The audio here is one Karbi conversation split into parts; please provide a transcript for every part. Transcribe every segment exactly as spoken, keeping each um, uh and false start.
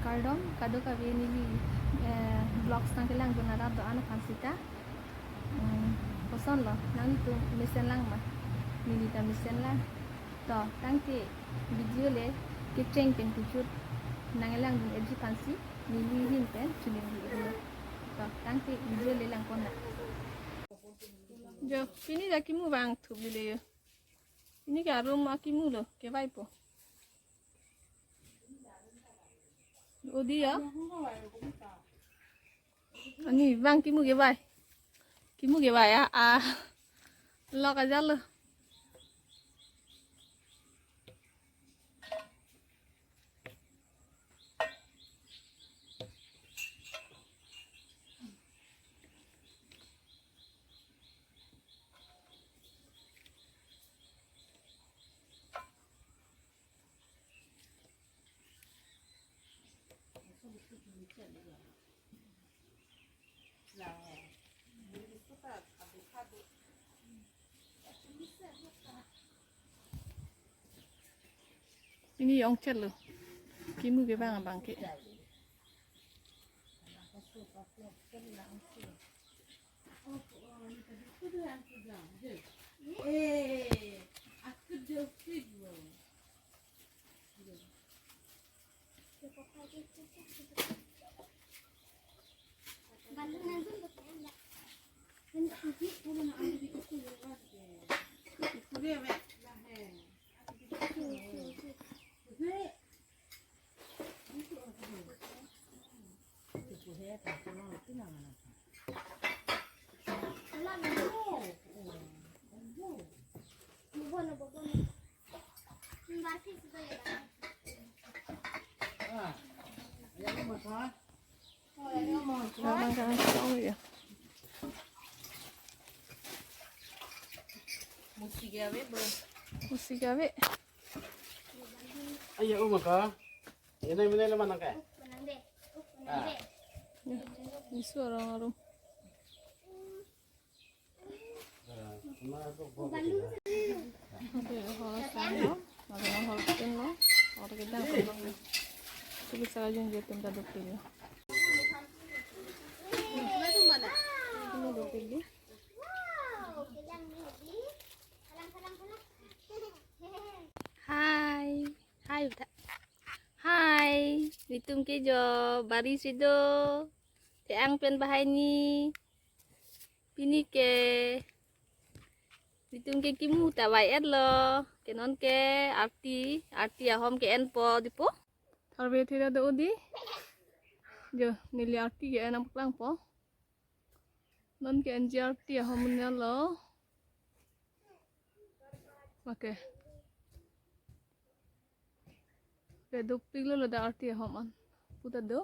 Kardom kadokave neli, eh, vlogs nangkelangdun arat do-an aphan sita. Hmm, kosonlo, nanglitum mesen lang ma? Neli ta mesen lang. To, tangte video le kecheng pen kejut nanglangdun-etji aphansi neli ahin pen choningri-iklo. To, tangte video le langpon nang. Jo, pini ta kimu vangthup lile jo. Pini ke arum akimu lo, kevaipo. Odi ya. Ani vang kimu kevai. Kimu kevai a, a. Lok ajat lo. Pini ongchet lo. Kimu kevang abang ke. Abang kan song ya. Musik ya, be, bro. Musik ya, be. Ayo, uma ka. Ini mana mana ka? Ah. Ya, isu orang arum. Oke, hor sang lo, lapen hor pen lo, hor kedang lo. Tulis saja jeng jetum ta dopik lo. Ini dopik lo. Hai, hai, udah. Hai, nelitum ke jo, bari si do. Te-ang pen bahai ni. Pini ke nelitum ke kimu ta vai-et lo. Ke non ke arti, arti ahom ke-enpo dipo. Tharve theda do odi. Jo, neli arti ke-en nangpaklangpo. Non ke-enji arti ahom un-e lo. Oke. Ke dopik lo ladak arti ahom an. Puta do.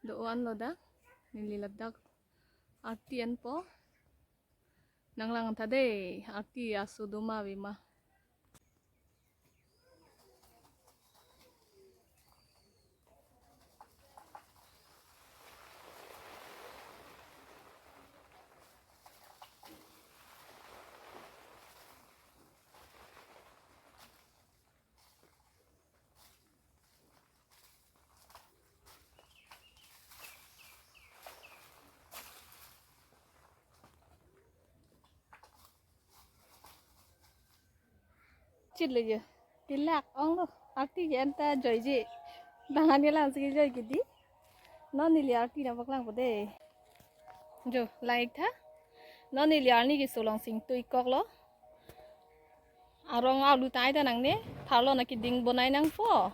Do-an lo dak. Neli ladak arti enpo. Nanglang tha dei, arti aso do ma ave ma. Chit le je. Tilak ong lo. Arti ke-en ta joiji. Dangan ke lang si kejoi ke di. Non neli arti nangpaklangpo dei. Jo, lang-ik tha. Non neli arni keso along si ingtui-ikkok lo. Arong alu tai ta nangne. Tharlo na keding bonai nangpo.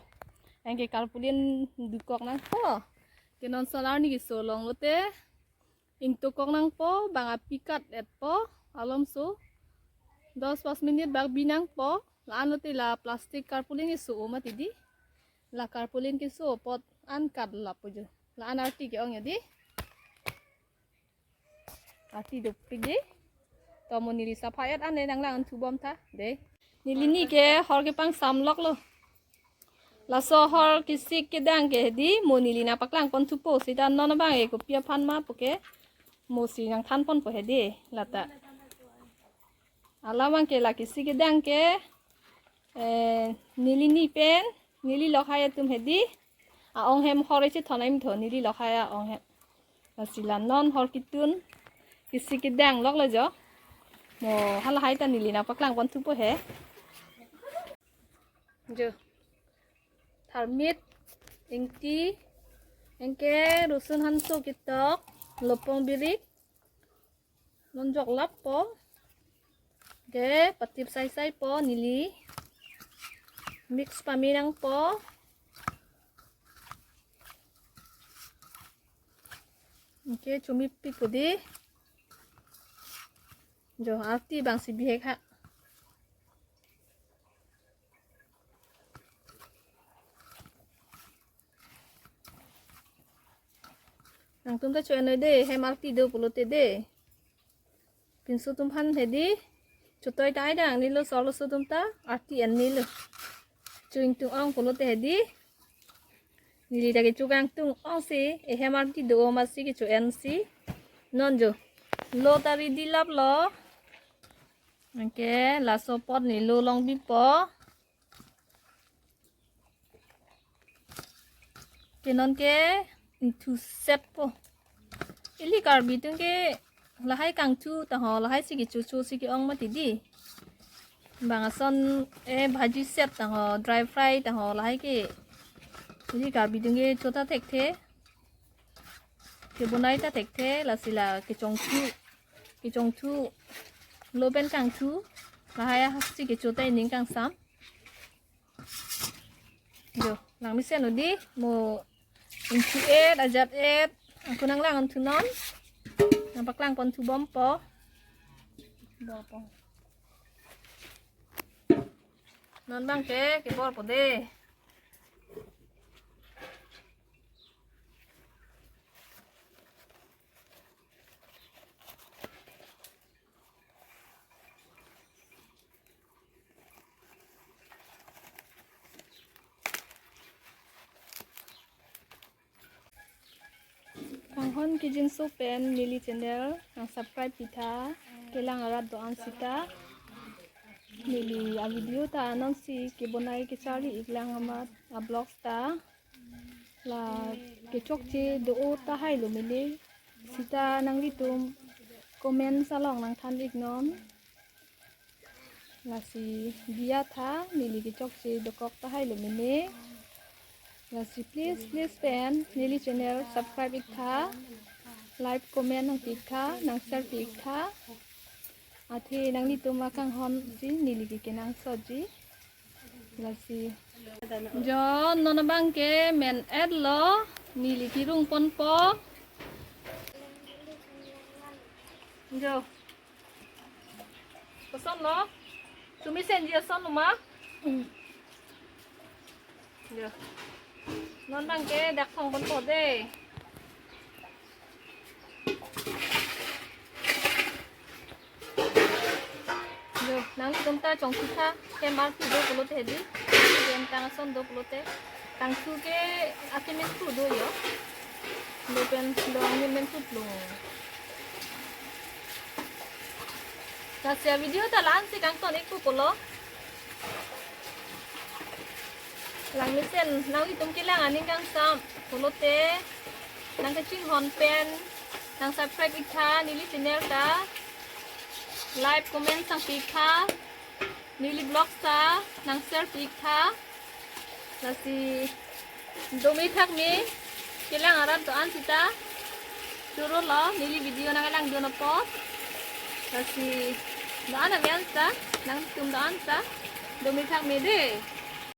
Anke karpulin dukok nangpo. Ke non son arni keso along lote. Ingtui-ikkok nangpo, bang apikat etpo, alomso. Dos pas minit bak bi nangpo, la-an lote la plastic karpulin keso-o mati di. La karpulin keso apot an kat lapo jo. La-an arti ke-ong ya di. Arti dopik di. To mo neli sapha-et an le nanglang-thup bom tha dei. Neli ni ke hor kepangsam lok lo. Laso hor kesik kedang ke di mo neli nangpaklang pon thupo sita non abang ke kopi aphan ma pu ke mo si nangthan ponpo he di lata. Alam abang ke la kesik kedang ke, eh, neli ni pen, neli lok hai atum he di. A-ong hem hor isi thon aim tho neli lokhai a-ong hem. Lasi la non hor kitun. Isi kedang lok lo jo. Mo halahai ta neli nangpaklang pon thupo he. Jo. Tharmit, ingti, anke rosun hanso ketok, lopong birik, non jok lap po. Anke patip sai sai po neli. Mix pame nangpo. Anke chumi pi po dei. Jo, arti bang si bihek ha. Nangtum ta cho-en noi dei, hem arti do pulote dei. Pinso atum aphan hedi, chotoi ta ai dang nilo, solo so atum ta arti en nilo. Cho ingtung ong pulote hedi. Neli ta kecho kangtung ong si, ehem arti do o masi kecho-en si. Non jo. Lo ta ready lap lo. Anke laso apot neli lo long bipo. Ke non ke ingthu set po. Ili Karbi atum ke lahai kangthu ta ho, lahai si kecho cho si ke-ong mati dei. Bang ason, eh, bhaji set ta ho, dry fry ta ho, lahai ke. Ili Karbi atum kecho ta thekthe. Kebonai ta thekthe, lasi la kechongthu. Kechongthu. Lo pen kangthu. Lahai a si kecho ta ining kangsam. Jo, langmesen o dei, mo ingthu et, ajat et, ako nanglang-un thunon. Nangpaklang pon thu bompo. Bompo. Non bang ke, kebor po dei. Kanghon kejinso pen neli channel nang subscribe pitha, kelang arat do-an sita. Neli a video ta anonsi kebonai kecharli iklang amat a vlogs ta. La kechokche do-o tahai lo mele. Sita nanglitum comments along nangthan iknon. Lasi biya tha, neli kechokche dokok tahai lo mele. Lasi please, please pen, neli channel subscribe iktha. Like, comment nangpi iktha, nang share pi iktha. Athe nanglitum akanghon si neli ke kenangsotji. Lasi. Jo, non abang ke men-et lo, neli kerung ponpo. Jo. Koson lo? Chumi senji ason lo ma? Jo. Non abang ke dak thong ponpo dei. Jo, nanglitum ta chongthu tha, hem arti do pulote hedi, hem tang ason do pulote, tangthu ke akemen thu do jo, lo pen lo angni men thu plung. Lasi a video ta la-an si kangton ikpo pulo. Langmesen, nanglitum kelang aning kangsam pulote, nang kachinghon pen, nang subscribe iktha, neli channel ta, like, comment nangpi iktha, neli vlogs ta, nang share pi iktha, lasi dome thakme, kelang arat do-an sita, choro lo, neli video nang langdun apot, lasi do-an amen ta, nangtum do-an ta, dome thakme dei.